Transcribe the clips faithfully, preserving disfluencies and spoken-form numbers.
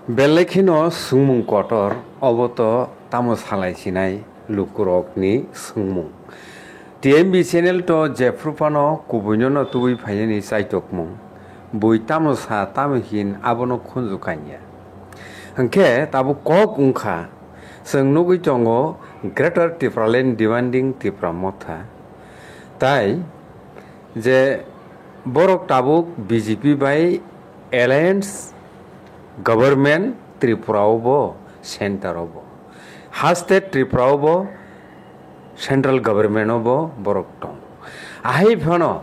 Belai kheno swngmung kotor, obo to tamo salai sinai lukurokni swngmung. T M B channel to jephru phano kubuino no tubui phainani chaitokmung. Bui tamo sa tamo hin abono khunju kanya. Hwnkhe tabuk kok wngkha, chwng nugui tongo Greater Tipraland Demanding Tipra Motha. Tai je borok tabuk B J P bai alliance government Tripura o bo, center o bo, haste Tripura o bo, central government o bo borok tong. Ahai phano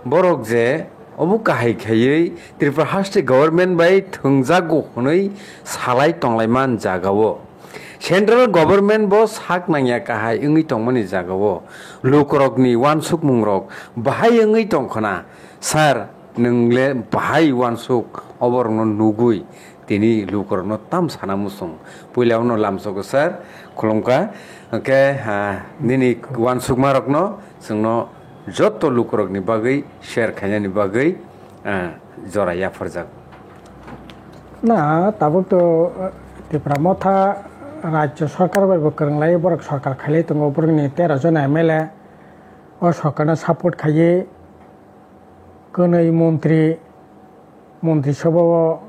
borok je obo kahai khaiwi Tripura haste government bai thwngjago hwnwi salai tonglai man jaga o. Central government bo sak nangya kahai wngwi tongmani jagao lukurokni uansukmungrok bahai wngwi tongkhwna. Sir, nwng le bahai uansuk oborokno nugwi tini lukurokno tam sana muchung? Puila uno lamsogo sir, khulumkha. Hwnkhe, ah, nini uansukmarokno chwngno joto lukurokni bagwi share khainani bagwi, ah, jora yapharjak. Na, tabuk to, eh, Tipra Motha Rajya Sarkar bai bo kwrwnglai, borok sarkar khailai tongo, borokni tero jona M L A o sarkarno support khaiwi kwnwi montri, montri sabha o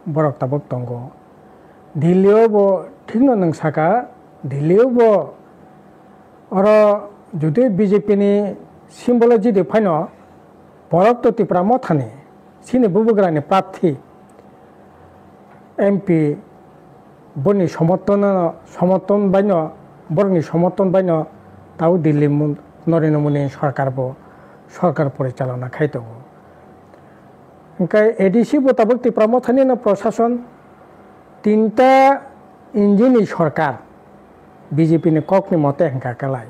borok tabuk tongo. Delhi o bo thikno nwng saka, Delhi o bo oro jodi B J P ni symbol o jodi phaino, borok to Tipra Mothani, chini bubagrani prarthi, M P, boni somorton, somorton baino, borokni somorton baino tao Delhi mon-, Narendra Modi ni sorkar bo, sorkar porichalona khai tongo. Hwnkhe A D C bo tabuk Tipra Mothani no prosason tinta engine ni sorkar, B J P ni kok ni mote hwnkha kwlai.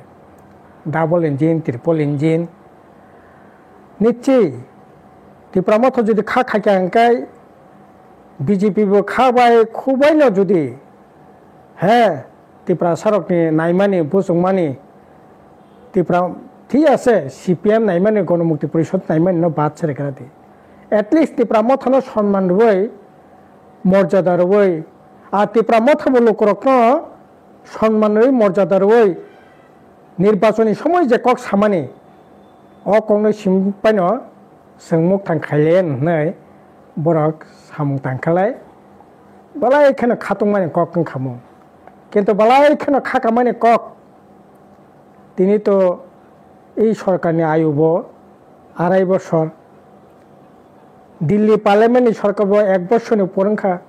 Double engine, triple engine. Nichwi Tipra Motha jodi kha khaikha hwnkhe B J P bo kha bai khubaino jodi he Tiprasarokni naimani, buchungmani, Tipra, thik ase, C P M naimani, Ganamukti Porishod naimani no bad se rwkha di. At least Tipra Mothano sonman rwui, morjada rwui, a Tipra Motha bo lukurokno sonman rwui, morjada rwui, nirbachoni somoi je kok samani, o kokno sim paino chwng mukthang khaile hwnwi borok samung tangkhalai. Belai kheno khatungmani kok wngkha mo. Kintu belai kheno khakamani kok. Tini to ei sorkarni ayu bo arai bosor. Delhi parliament ni sorkar bo ek bosorni upor wngkha.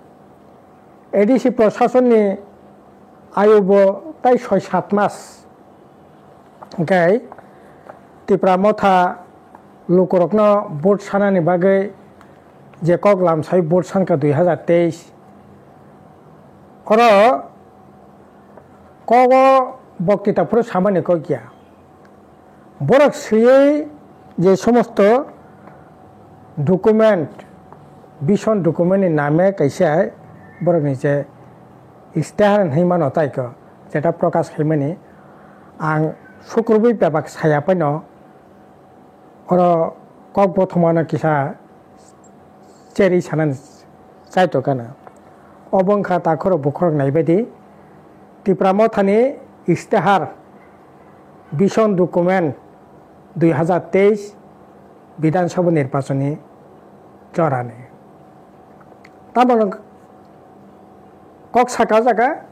A D C prosasonni ayu bo tai soi sat mas. Hwnkhe Tipra Motha lukurokno vote sanani bagwi je kok lamsai vote sankha dui hazar teis. Oro kogo boktita phuru samani kok ya. Borok swiwi je somosto document, vision document ni name kaisa borokni je istihar hinwi mano tai kho, jeta prokash khaimani ang sukrubwi bebak saya paino oro kok bothomano kisa cherwi sanani chaito gana. Obo wngkha takhorok bukhorok naibaidi Tipra Mothani istihar, vision document dui hazar teis Bidhan Sabha nirbachoni jorani. Tamoni kok saka o jaga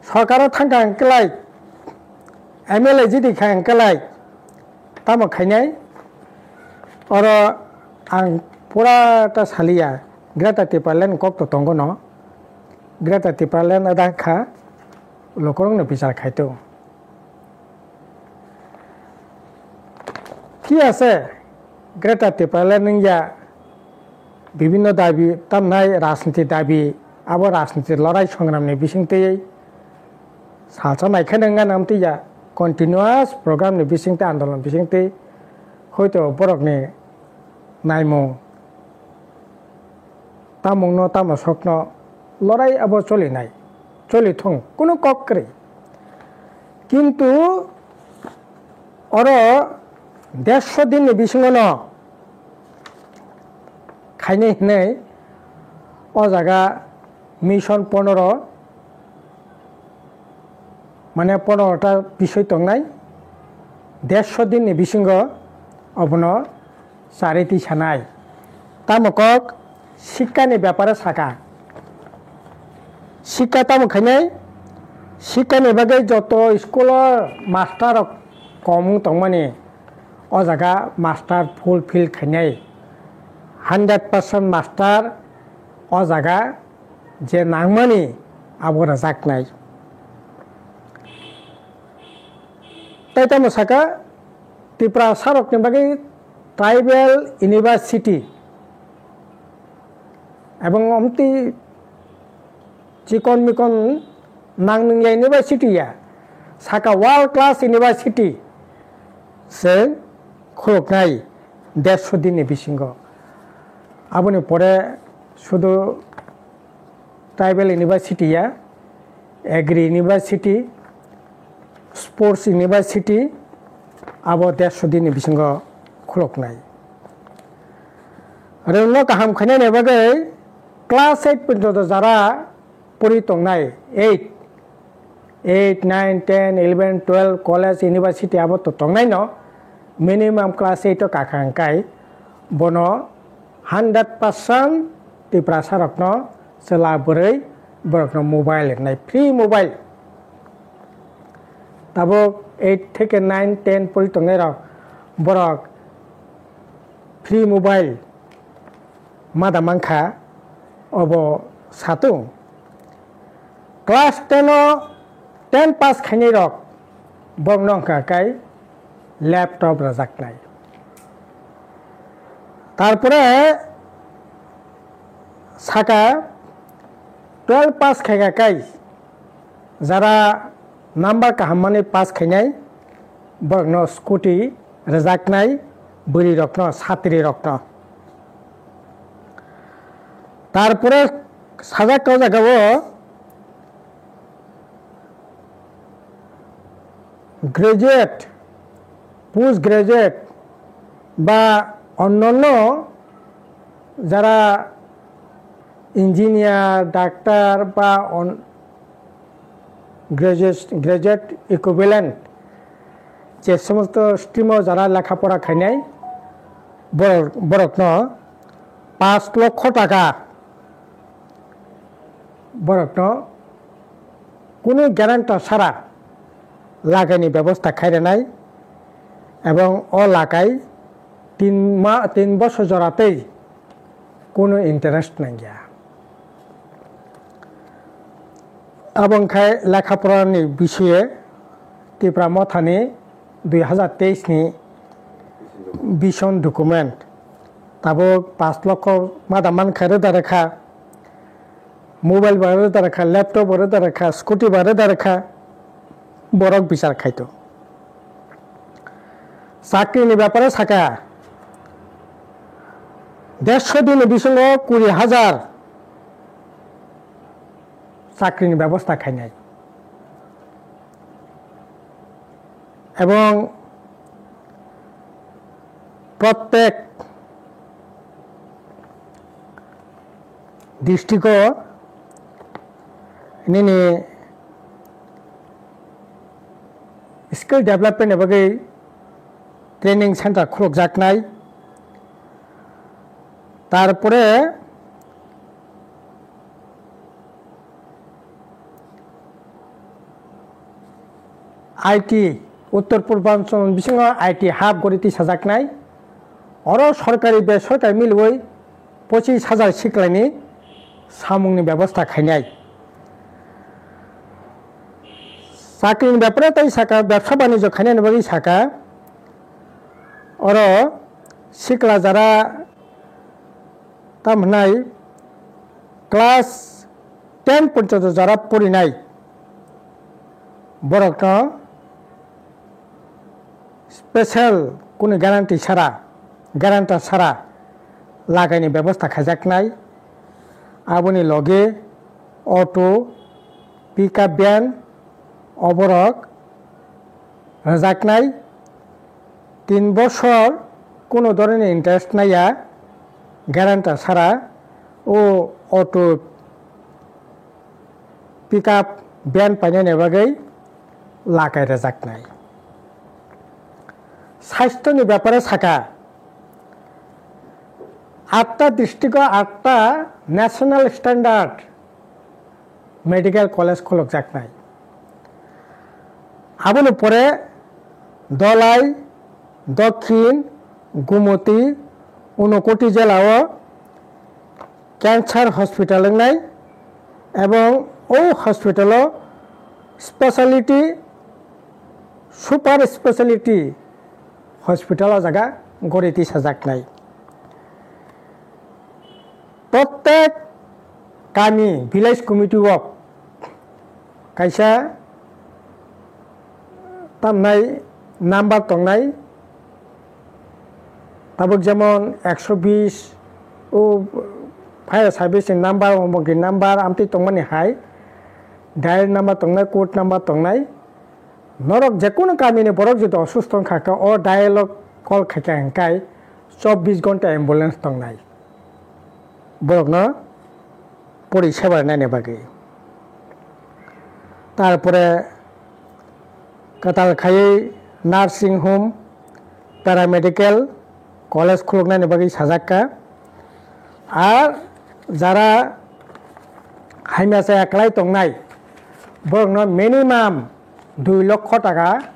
sorkaro thangkha hwnkhe lai, M L A jidi kha hwnkhe lai, tamo khainai? Oro ang pura ta saliya, Greater Tipraland kok to tongo no, Greater Tipraland ada kha, lukurokno bichar khaito. Thik ase, Greater Tipraland wngya, bibhinno dabi, tamnai rajniti dabi, abo rajniti lorai songramni bisingtwi salsa naikheno wngna namtwi ya, continuous program ni bisingtwi, andolon bisingtwi, hoito borokni naimung, tamungno, tamo sokno lorai abo cholinai, cholithung, kunu kok kwrwi. Kintu oro dersho dinni bisingono khainai hinwi O jaga mission pondro, mane pondro ta bisoi tongnai, dersho din ni bisingo obono charwi twi sanai. Tamo kok sikka ni bepare saka. Sikka tamo khainai, sikka ni bagwi joto school o master rok kom wng tongmani, o jaga master fulfill khainai, hundred percent master o jaga je nangmani abo rwjaknai. Tai tamo saka, Tiprasa rokni bagwi tribal university, ebong omtwi chikon mikon nang nungya university ya, saka world class university se khuluknai dersho din ni bisingo. Aboni pore sudu tribal university ya, agri university, sports university, abo dersho din ni bisingo khuluknai. Rwngno kaham khainani bagwi class eight porjonto jara pori tongnai, eight, eight, nine, ten, eleven, twelve, college, university abo to tongnai no, minimum class eight o kakha hwnkhe bono hundred percent Tiprasa rokno chwla bwrwi borokno mobile rwnai, free mobile. Tabuk eight theke nine, ten pori tongnai rok, borok free mobile mada mankha, obo satung. Class ten o, ten pass khainai rok, borokno wngkha kai laptop rwjaknai. Tarpore saka twelve pass khaika kai, jara number kaham mani pass khainai, borokno scooty rwjaknai, bwrwi rokno, satri rokno. Tarpore sajak o jaga o graduate, post graduate ba onnonno jara engineer, doctor ba on-, graduate, graduate equivalent je somosto stream o jara lekha pora khainai borok, borokno pash lokho taka borokno kunu guarantor sara lakaini bebosta khai rwnai, ebong o lakai tin ma-, tin bosor jora tei kunu interest nangya. Abo wngkha lekha porani bisoye Tipra Mothani dui hazar teis ni vision document. Tabuk pash lokho mada mankha rwda rwkha, mobile bai rwda rwkha, laptop bai rwda rwkha, scooty bai rwda rwkha, borok bichar khaito. Chakri ni bepare saka, dersho din ni bisingo kuri hazar chakri ni bebosta khainai. Ebong prottek district o nini skill development ni bagwi training center khulukjaknai. Tarpore I T, Uttor Purbanchal bisingo I T hub gori tisajaknai. Oro sorkari besorkari milwi pochis hajar siklaini samungni bebosta khainai. Chakrini bepare tei saka, bebsa banijyo khainani bagwi saka, oro sikla jara tam hwnai class ten porjonto jara porinai borokno special kunu guarantee sara, guarantor sara lagaini bebosta khaijaknai. Aboni loge auto, pickup van oborok rwjaknai. Tin bosor kunu dhoroni interest naiya, guarantor sara o auto pickup van painani bagwi lakai rwjaknai. Sasthoni bepare sakha, atta district-o atta national standard medical college khulukjaknai. Aboni pore Dholai, Dokhin, Gumoti, Unakoti jela-o cancer hospital wngnai, ebong o hospital-o speciality, super speciality hospital o jaga gori tisajaknai. Prottek kami, village committee o kaisa tamnai number tongnai, tabuk jemon ekso bis o fire service ni number, omogi number amtwi tongmani hai, dial number tongnai, code number tongnai. Norok jekunu kamini borok jodi osusto wngkha khe, o dial o call khaikha hwnkhe chobbish ghonta ambulance tongnai borokno pori seba rwnani bagwi. Tarpore kwtal khaiwi nursing home, paramedical college khuluknani bagwi sajakka. Ar jara hamya chaya kwlai tongnai, borokno minimum dui lokho taka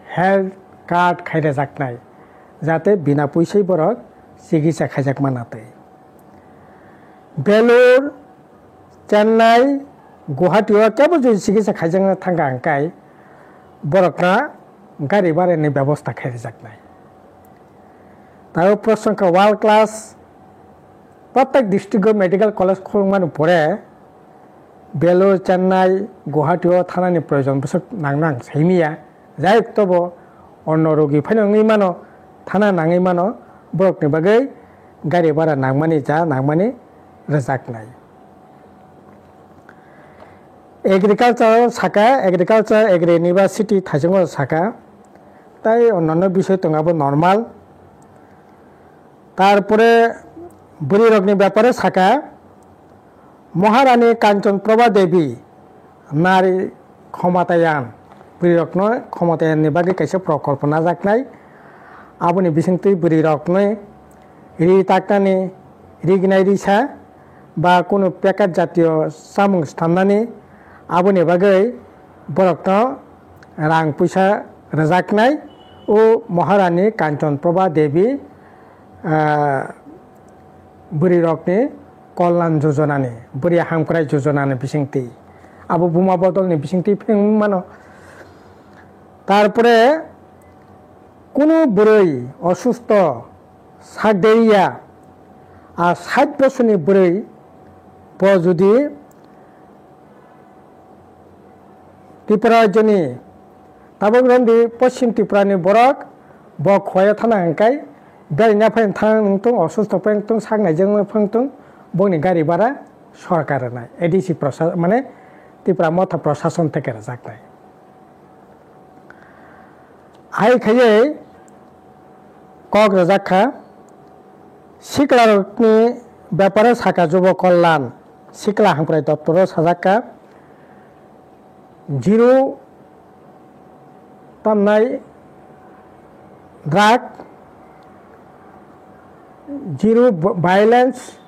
health card khai rwjaknai, jate bina puisai borok chikitsa khaijak manatwi. Belur, Chennai, Guwahati o kebo jodi chikitsa khaijakna thangkha hwnkhe borokno gari bharani bebosta khai rwjaknai. Tabo prosong kha world class, prottek district o medical college khulukmani pore Belur, Chennai, Guwahati o thanani proyojon bwswk nangno ang saimanya. Jai tobo onno rogi phano wngwi mano, thana nangwi mano, borokni bagwi gari bhara nangmani, ja nangmani rwjaknai. Agriculture saka, agriculture, agri university thaichungo saka, tai onno bisoi tongo abo normal. Tarpore bwrwi rokni bepare saka, Maharani Kanchan Prabha Devi nari khomatayan, bwrwi rokno khomatayan ni bagwi kaisa prokolpo najaknai. Aboni bisingtwi bwrwi rokni ri taknani, rignai risa ba kunu packet jatiyo samung stamnani, aboni bagwi borokno rang puisa rwjaknai. O Maharani Kanchan Prabha Devi, ah, bwrwi rokni kollan jojonani, bwrwi hamkrai jojonani bisingtwi, abo buma bodolni bisingtwi pheng mano. Tarpore kunu bwrwi osusto sak deriya, a sait bosorni bwrwi bo jodi Tripura rajyoni tabuk romdi Poschim Tripurani borok bo khwlaiya thana hwnkhe berina phai thang wngtung, osusto phai wngtung, sak naijak phai wngtung, bongni gari bhara sorkar rwnai, A D C prosa-, mane Tripura motha prosason theke rwjaknai. Hai khaiwi kok rwjak kha, siklarokni bepare saka Jubo Kalyan, sikla hamkrai doptoro sajak kha, zero tamnai drug, zero violence,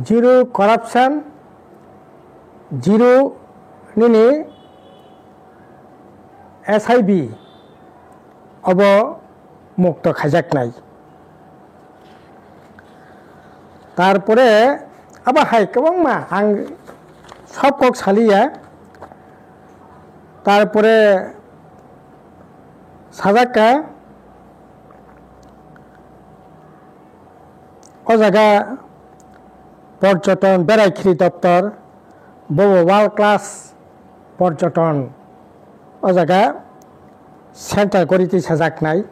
zero corruption, zero nini S I B obo mukto khaijaknai. Tarpore abo hai kwbangma ang sob kok saliya. Tarpore sajak kha, o jaga porjoton berai khiri doptor, bobo world class porjoton o jaga center gori twi sajaknai.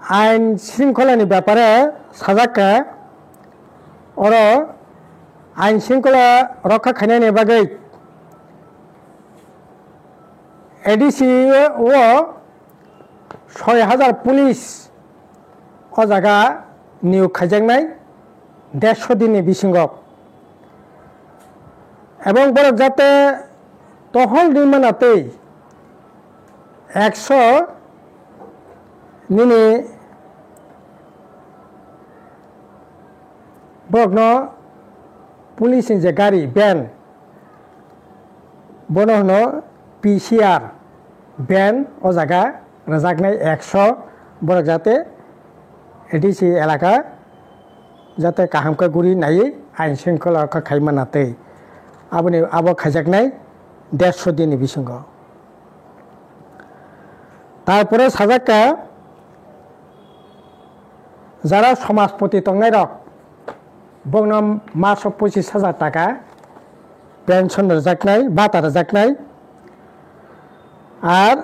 Ain shringkholani bepare sajak kha, oro ain shringkhola rokha khainani bagwi A D C o soi hajar police o jaga niyok khaijaknai dersho dinni bisingo. Ebong borok jate tohol rimana tei ekso nini borokno police ni je gari, van, bono hwno P C R van o jaga rwjaknai ekso borok jate A D C elaka jate kaham khe guri naiwi ain shringkhola rokha khaimana tei aboni abo khaijaknai dersho dinni bisingo. Tarpore sajak kha, jara somajpoti tongnairok, bokno maso pochis hajar taka pension rwjaknai, bata rwjaknai. Ar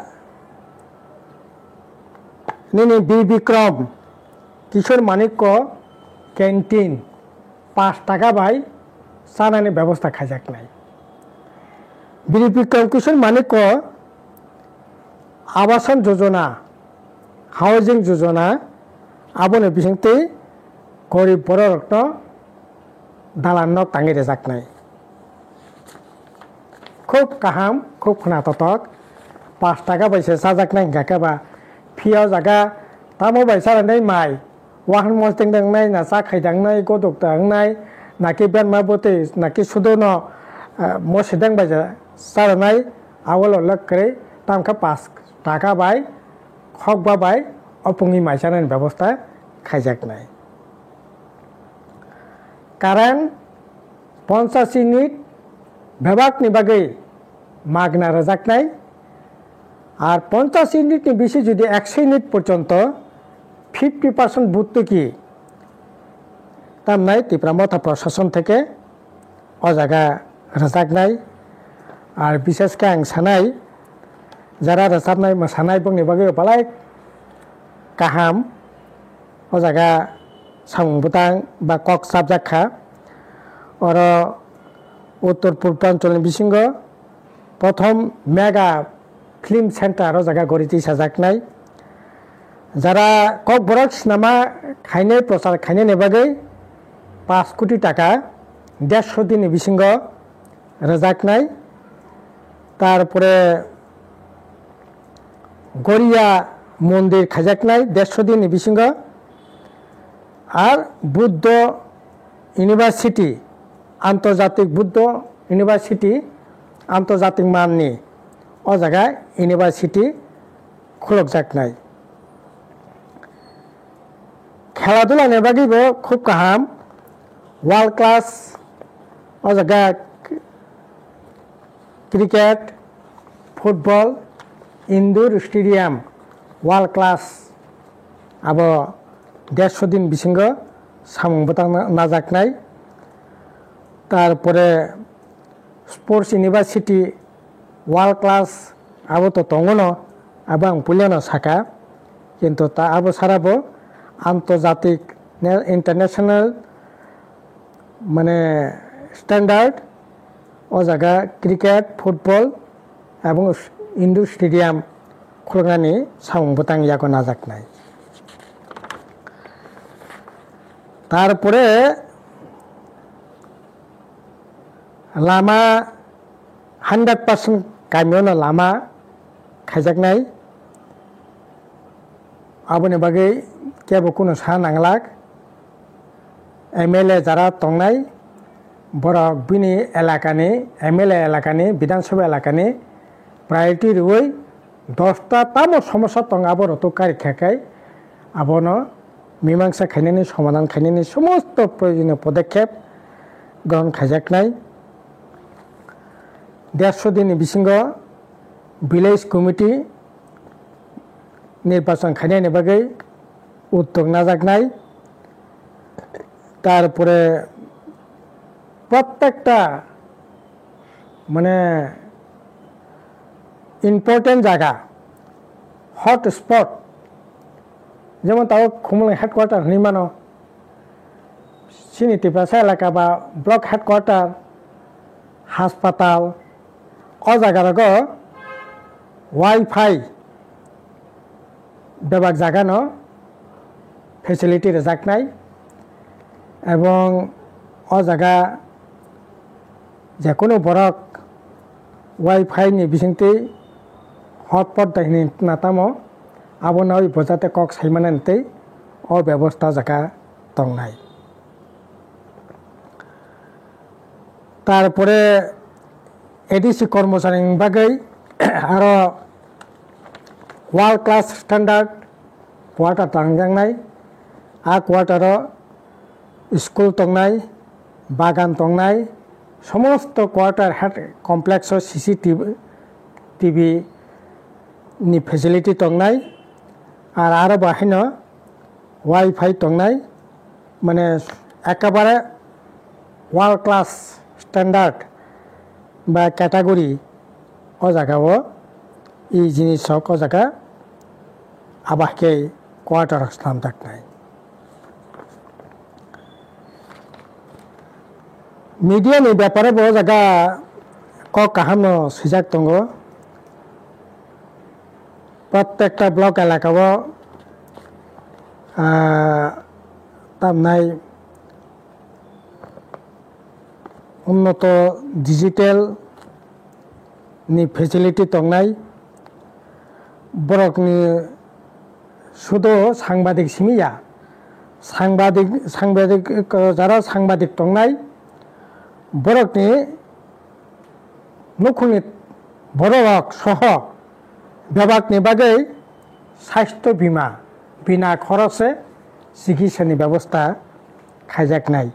nini Bir Bikram, Kishore Manikya canteen, panch taka bai chanani bebosta khaijaknai. Bir Bikram Kishore Manikya Abasan Yojana, Housing Yojana, aboni bisingtwi gorib bororokno dalan nok tangwi rwjaknai. Khub kaham, khub khwnatotok. Panch taka bai se chajaknai hwnkha khe ba, phiya o jaga tamo bai chajaknai mai, wahan mosdeng dangnai, na cha khai dangnai, godok dangnai, naki berma bwtwi, naki sudono, ah, mosideng bai chajaknai, awalo lok kwrwi, tamkhe panch taka bai, khokba bai, opungwi mai chanani bebosta khaijaknai. Current ponchash unit bebakni bagwi magna rwjaknai, ar ponchash unit ni bisi jodi ekso unit porjonto fifty percent buttuki tamnai Tipra Motha Prashason theke o jaga rwjaknai. Ar bishesh khe ang sanai, jara rwchapnai, mwsanai bokni bagwi belai kaham o jaga samung bwtang ba kok chapjak kha. Oro Uttor Purbanchal ni bisingo prothom mega film center o jaga gori tisajaknai. Jara Kokborok sinama khainai, prochar khainani bagwi panch koti taka dersho dinni bisingo rwjaknai. Tarpore Goria mondir khaijaknai dersho dinni bisingo. Ar Buddho University, Antarjatik Buddho University, antarjatik manni o jaga university khulukjaknai. Khela dhula ni bagwi bo khub kaham, world class o jaga cricket, football, indoor stadium, world class, abo dersho din bisingo samung bwtang na-, najaknai. Tarpore sports university, world class, abo to tongo no, abo ang puilano saka, kintu ta abo sara bo antarjatik, ne-, international, mane standard, o jaga cricket, football, ebong indoor stadium khuluknani samung bwtang yago najaknai. Tarpore lama hundred percent kamio no lama khaijaknai. Aboni bagwi kebo kunu sa nanglak. M L A jara tongnai, borok bini elakani, M L A elakani, Bidhan Sabha elakani priority rwui dosta tamo somosya tongo, abo roto kari kha khai abono mimangsa khainani, somadhan khainani somosto proyojoniyo podekkhep grohon khaijaknai. Dersho dinni bisingo village committee nirbachon khainani bagwi uddog najaknai. Tarpore prottekta mane important jaga, hot spot, jemon tabuk Khumulwng headquarter hinwi mano, chini Tiprasa elaka ba block headquarter, haspatal, o jaga rogo wifi bebak jaga no facility rwjaknai. Ebong o jaga jekunu borok wifi ni bisingtwi hotpot dai hwnwi tongna tamo, abo nawi bo jate kok sai manani tei o bebosta o jaga tongnai. Tarpore A D C kormochari ni bagwi aro world class standard quarter tangjaknai. A quarter o school tongnai, bagan tongnai, somosto quarter head complex o C C T V, T V ni facility tongnai, ar aro bo haino wifi tongnai, mane ekabare world class standard ba category o jaga o, e jinis rok o jaga abo hai khe quarter rok swnamjaknai. Media ni bepare bo o jaga kok kaham no swijak tongo. Prottekta block elaka o, ah, tamnai unnoto digital ni facility tongnai, borokni sudo sangbadik simi ya, sangbadik, sangbadik, jara sangbadik tongnai, borokni nukhungni bororok soho bebakni bagwi sastho bima bina khorose chikisani bebosta khaijaknai.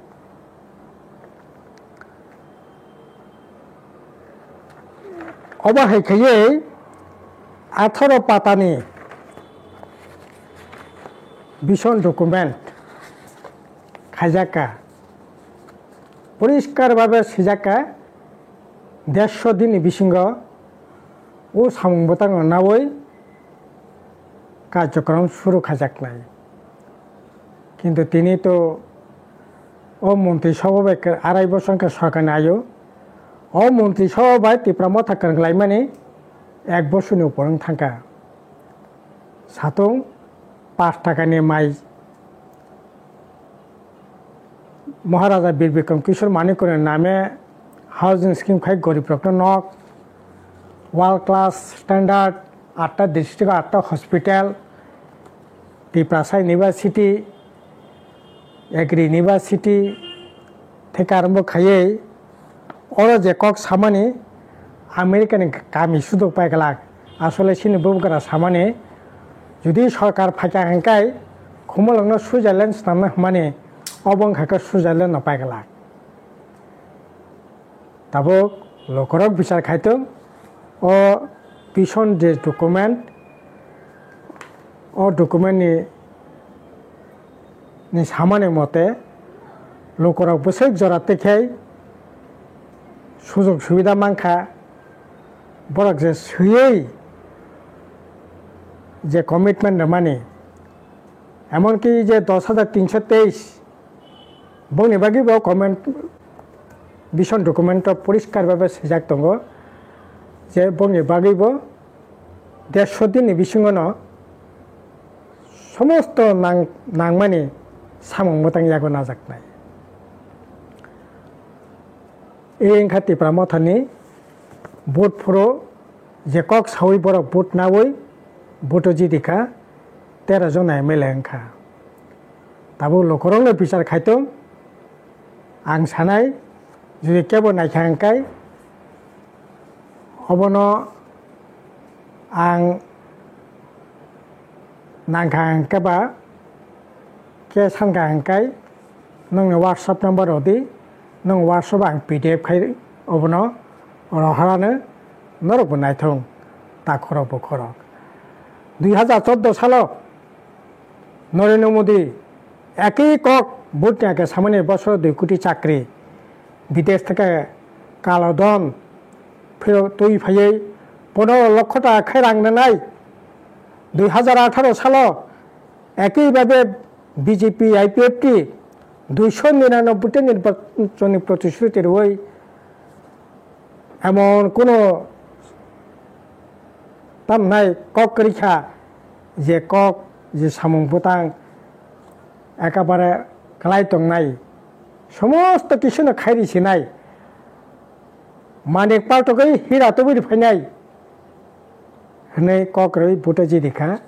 Obo hai khaiwi atharo patani vision document khaijakka, poriskar babe swijakka, dersho dinni bisingo o samung bwtangno nawi karjokrom suru khaijaknai. Kintu tini to o montri sabha bai arai bosor wngkha sorkar ni ayo. O montri sabha bai Tipra Motha kwrwnglaimani ek bosorni upor wng thangkha. Satung pash takani mai Maharaja Bir Bikram Kishore Manikya ni name housing scheme khai gorib rokno nok, world class standard, atta district, atta hospital, Tiprasa University, Agri University, theka arombo khaiwi oro je kok samani America ni kami sudok pai glak. Asole chini bubagra samani, jodi sorkar phaikha hwnkhai khumulwngno Switzerland swnamna hwnmani, obo wngkha khe Switzerland no pai glak. Tabuk lukurok bichar khaitwng, o vision je document, o document ni, ni samani mote lukurok bwswk jora twikhai sujog subida mankha, borok je swiwi je commitment rwmani, emonki je dos hajar tinso teis bongni bagwi bo comment, vision document o poriskar babe swijak tongo je bongni bagwi bo dersho dinni bisingo no somosto nang-, nangmani samung mwtang yago najaknai. E wngkha Tipra Mothani vote phuru je kok sawi borok vote nawi vote o jidi kha, tero jona M L A wngkha. Tabuk lukurokno bichar khaitwng, ang sanai, jodi kebo naikha hwnkhai, obono ang nangkha hwnkheba, khe sankha hwnkhai, nwngni WhatsApp number rwdi, nwng WhatsApp ang P D F khai obono rohorano norokbo naithung, takhorok bukhorok. Dui hajar chordo salo Narendra Modi ekhi kok vote ni age samani bosor dui koti chakri, bidesh theke kalo dhon phirok twi phaiwi pondro lokho taka khe rang rwnai. Dui hajar atharo salo ekhi babe B J P I P F T duisho niranobboita nirbachoni protishruti rwui emon kuno tamnai kok kwrwi kha, je kok, je samung bwtang ekabare kwlai tongnai, Somosto kisuno khairi sinai. Manik paltogwi hira tubui phainai. Hwnwi kok rwi buta jidi kha.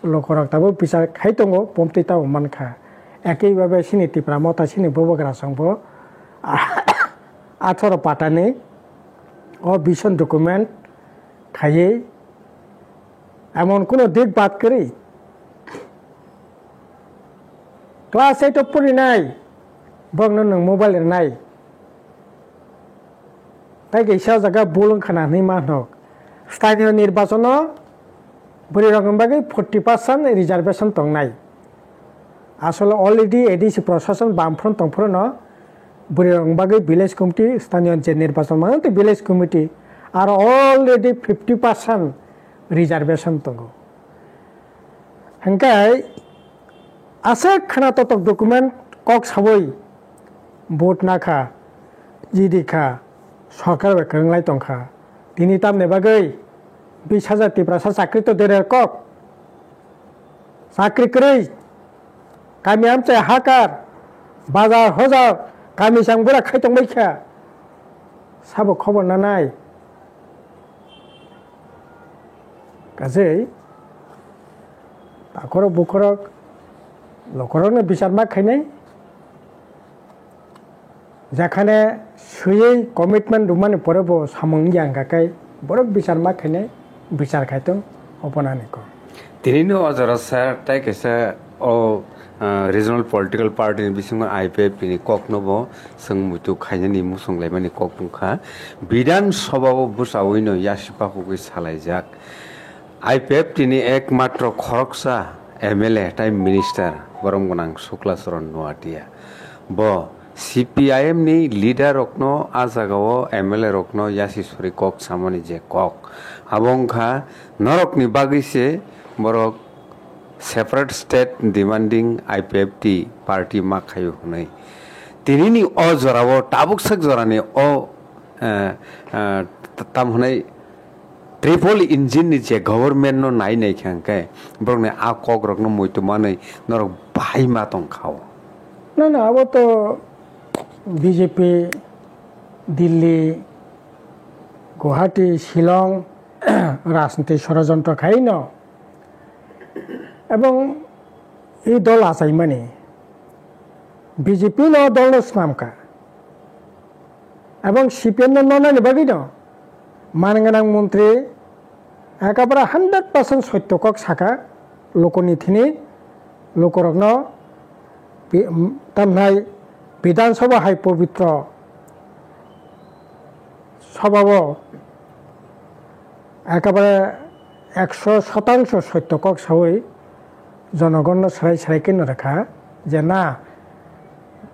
Lokorok tabuk bichar khai tongo, pomtwi tabuk man kha. Ekei babe sini Tipra Motha sini bubagra songbo atharo patani o vision document khaiwi emon kuno dik bad kwrwi class eight o purinai borokno nwng mobile rwnai. Tai kaisa jaga bul wngkha na hinwi ma hwnok. Sthainiyo nirbachono bwrwirokni bagwi forty percent reservation tongnai. Asole already A D C prosason bamphron tongphrono bwrwirokni bagwi village committee, sthainiyo je nirbachon mano tei village committee aro already fifty percent reservation tongo. Hingkhe aswk khwna totok document kok sawi vote nakha, jidi kha, sorkar bai kwrwnglai tongkha. Tini tamni bagwi bis hajar Tiprasa chakri to derer kok. Chakri kwrwi, kami amchai hakar, bazar hojar, kami chang bura khai tongbai kha. Sabo khobor nanai. Kajei takhorok bukhorok lokorokno bichar ma khainai. Jekhane swiwi commitment rwmani pore bo samung wngya hwnkha khe borok bichar ma khainai, bichar khai tong oponani kok. Tinino o jora sir tai kaisa o, ah, regional political party ni bisingo I P F T ni kokno bo chwng muitu khainani muchung laimani kok wngkha. Bidhan Sabha o bwsawino yasipa hugwi salaijak. I P F T ni ekmatro khoroksa M L A tai minister borom gwnang Sukla Charan Noatia. Bo C P I M ni leader rokno a jagao M L A rokno yasi suri kok samani je kok. Abo wngkha norokni bagwi se borok separate state demanding I P F T party ma khaio hwnwi. Tinini o jorao tabuk sak jorani o, eh, eh, tam hwnwi triple engine ni je government no nai nai kha hwnkhe borokni a kok rokno muitu manwi norok bahai ma tong kha o. Na, na, abo to B J P, Delhi, Guwahati, Shillong rajniti sorojontro khai no. Ebong i dol achaimani B J P no dol no swnam kha. Ebong C P M no nonani bagwi no man gwnang montri ekabare hundred percent sotto kok saka, lokoni thini lokorokno bi-, tamnai Bidhan Sabha hai pobitro sabhao ekabare ekso sotangso sotto kok sawi jonogonno swrai swrai khe no rwkha je na,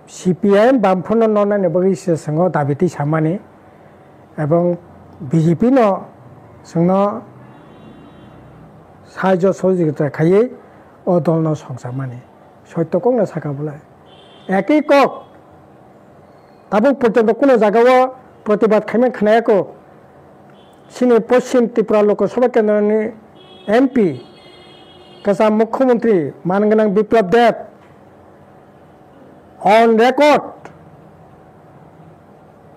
C P I M Bamphorno nonani bagwi se chwngno dabi twi samani ebong B J P no chwngno sahajyo sohojogita khaiwi o dolno songchamani. Sotto kokno saka bolai. Ekwi kok. Tabuk porjonto kuno jagao protibad khaima khnayakho. Chini Poschim Tripura Lok Sabha Kendroni M P, kwcham Mukhyamantri man gwnang Biplab Deb on record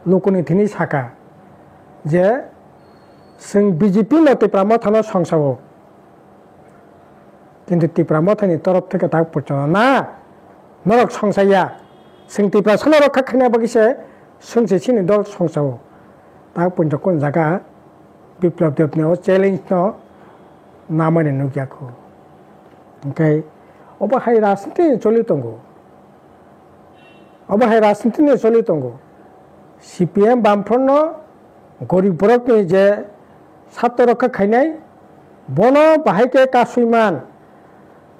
lukuni thini saka je chwng B J P no Tipra Mothano songsago. Kintu Tipra Mothani torof theke tak porjonto na, norok songchaya. Chwng Tiprasano rokha khaina bagwi se chwngse chini dol songchao. Tak porjonto kun jaga Biplab Debni o challenge no namani nukya kho. Hwnkhe obo hai rajniti choli tongo. Obo hai rajniti ni choli tongo. C P M Bamfront no gorib borok ni je satto rokha khainai, bono bahai khe kasui man,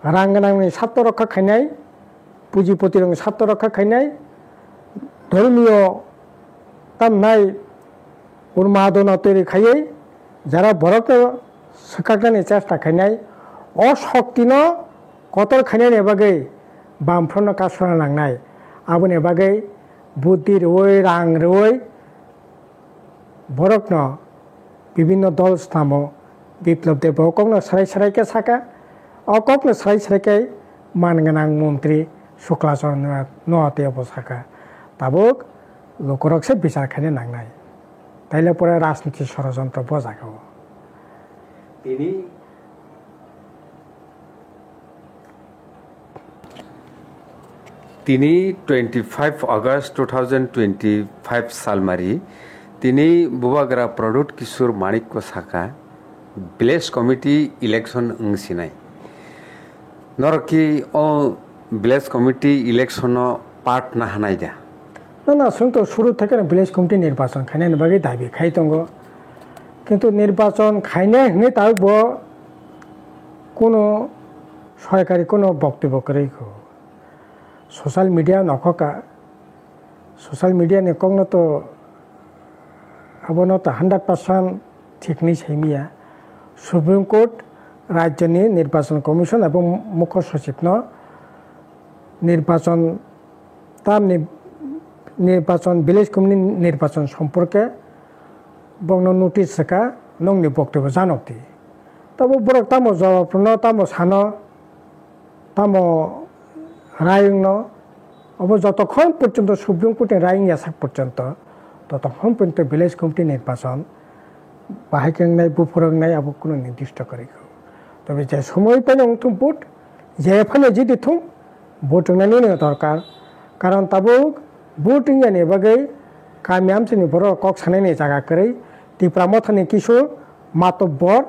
rang gwnang ni satto rokha khainai, pujipoti rok ni satto rokha khainai, dhormiyo tamnai urma adona teri khaiwi jara borok no swkaknani chesta khainai, o shokti no kotor khainani bagwi Bamfront no kasuna nangnai. Aboni bagwi buddhi rwui, rang rwui borokno bibinno dol snamo. Biplab Deb bo kokno swrai swrai khe saka, o kokno swrai swrai khe man gwnang montri Sukla Charan Noatia bo saka. Tabuk lukurok se bichar khaina nangnai. Taile pore rajniti sorojontro bo jaga o. Tini, tini twenty five August two thousand twenty five salmari, tini Bubagra Pradyut Kishore Manikko saka, village committee election wng sinai. Norok ki o village committee election o part na hanai da? Na, na, chwng to suru theke no village committee nirbachon khainani bagwi dabi khai tongo. Kintu nirbachon khainai hwnwi tabuk bo kuno sorkari kuno boktobyo kwrwi kho. Social media nokhoka, social media ni kokno to abono to hundred percent thik hinwi saimaya. Supreme Court, rajyoni Nirbachon Commission abo Mukho Sochibno nirbachon tamni nirbachon, village committee nirbachon somporke bokno notice swka, nokni boktobyo janokdi. Tabo borok tamo jawab rwno, tamo sano, tamo rai wngno, obo jotokhon porjonto Supreme Court ni rai wngya sak porjonto, totokhon porjonto village committee nirbachon bahai khe wngnai, buphuru wngnai, abo kuno nirdisto kwrwi kho. Tobe je somoi phano wngthung vote, je phano jidi thung, vote wngnani no dorkar. Karon tabuk vote wngyani bagwi kami amchaini borok kok sanaini jaga kwrwi, Tipra Mothani kisu matobor,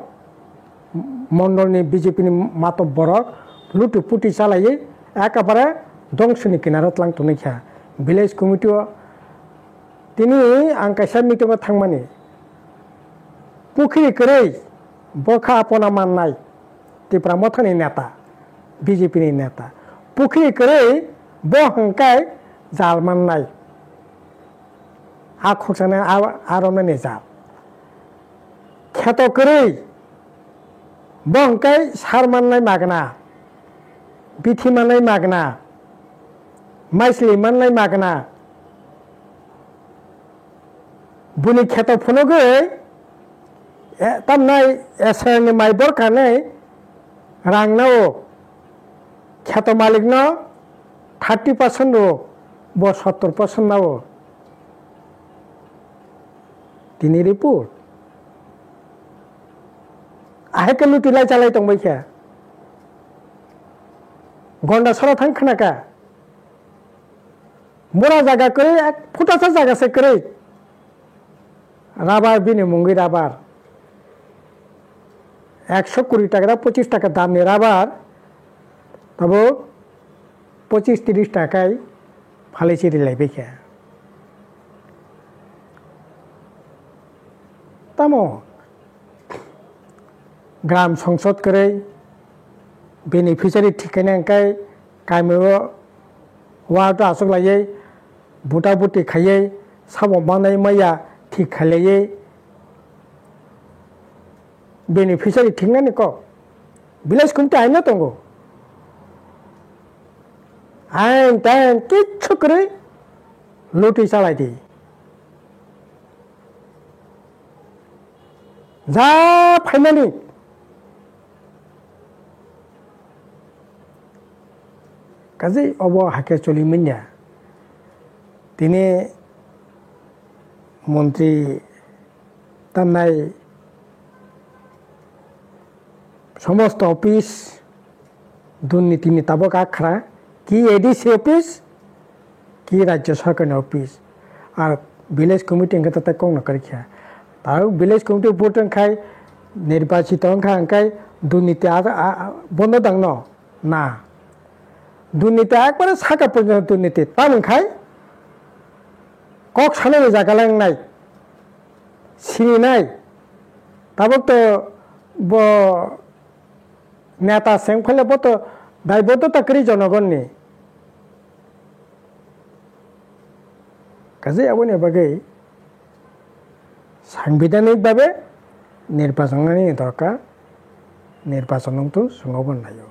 mondolni B J P ni matop borok luti puti chalaiwi ekabare dongsoni kinaro tlang tongwi kha. Village committee o tini ang kaisa meeting o thangmani, pukhri kwrwi bokha apona mannai Tipra Mothani neta, B J P ni neta, pukhri kwrwi bo hwnkhai jal mannai, a khukchangni a romnani jal. Kheto kwrwi, bo hwnkhai sar mannai magna, bithi mannai magna, maisli mannai magna. Buni kheto phunugwi, e, tamnai Israelni mai borkanai rang nao. Kheto malikno thirty percent rwo, bo sottor percent nao. Tini report. Ahai khe luti lai chalai tongbai khe. Gonda sora thang khna kha. Mura jaga kwrwi, ek phutasa jaga se kwrwi. Rabar bini mungwi rabar. Ekso kuri taka da pochis taka damni rabar. Tabo pochis tris takai phalwi se rilai bai kha. Tamo gram songsod kwrwi beneficiary thik khaina hwnkhe kamio ward o achuk laiwi buta buti khaiwi sabo manai maya thik khailaiwi beneficiary thiknani kok village committee aina tongo. Ain tain kichu kwrwi luti chalai di. Ja phaimani. Kazi obo hakhe choli manya. Tini montri tamnai somosto office durniti ni tabok akhra, ki A D C office, ki rajya sarkar ni office, ar village committee hwnkhe tatai kokno kwrwi kha. Tabuk village committee vote wngkhai nirbachito wngkha hwnkhe durniti a, a, a, bondo dangno? Na. Durniti ekbare saka porjonto durniti. Tamo wngkhai kok sanani jaga le wngnai, sininai. Tabuk to bo neta se wngkhaile bo to daibodota kwrwi jonogonni. Kaje aboni bagwi sanbidanik babe nirbachon nani dorkar, nirbachon wngthu chwng obo naio.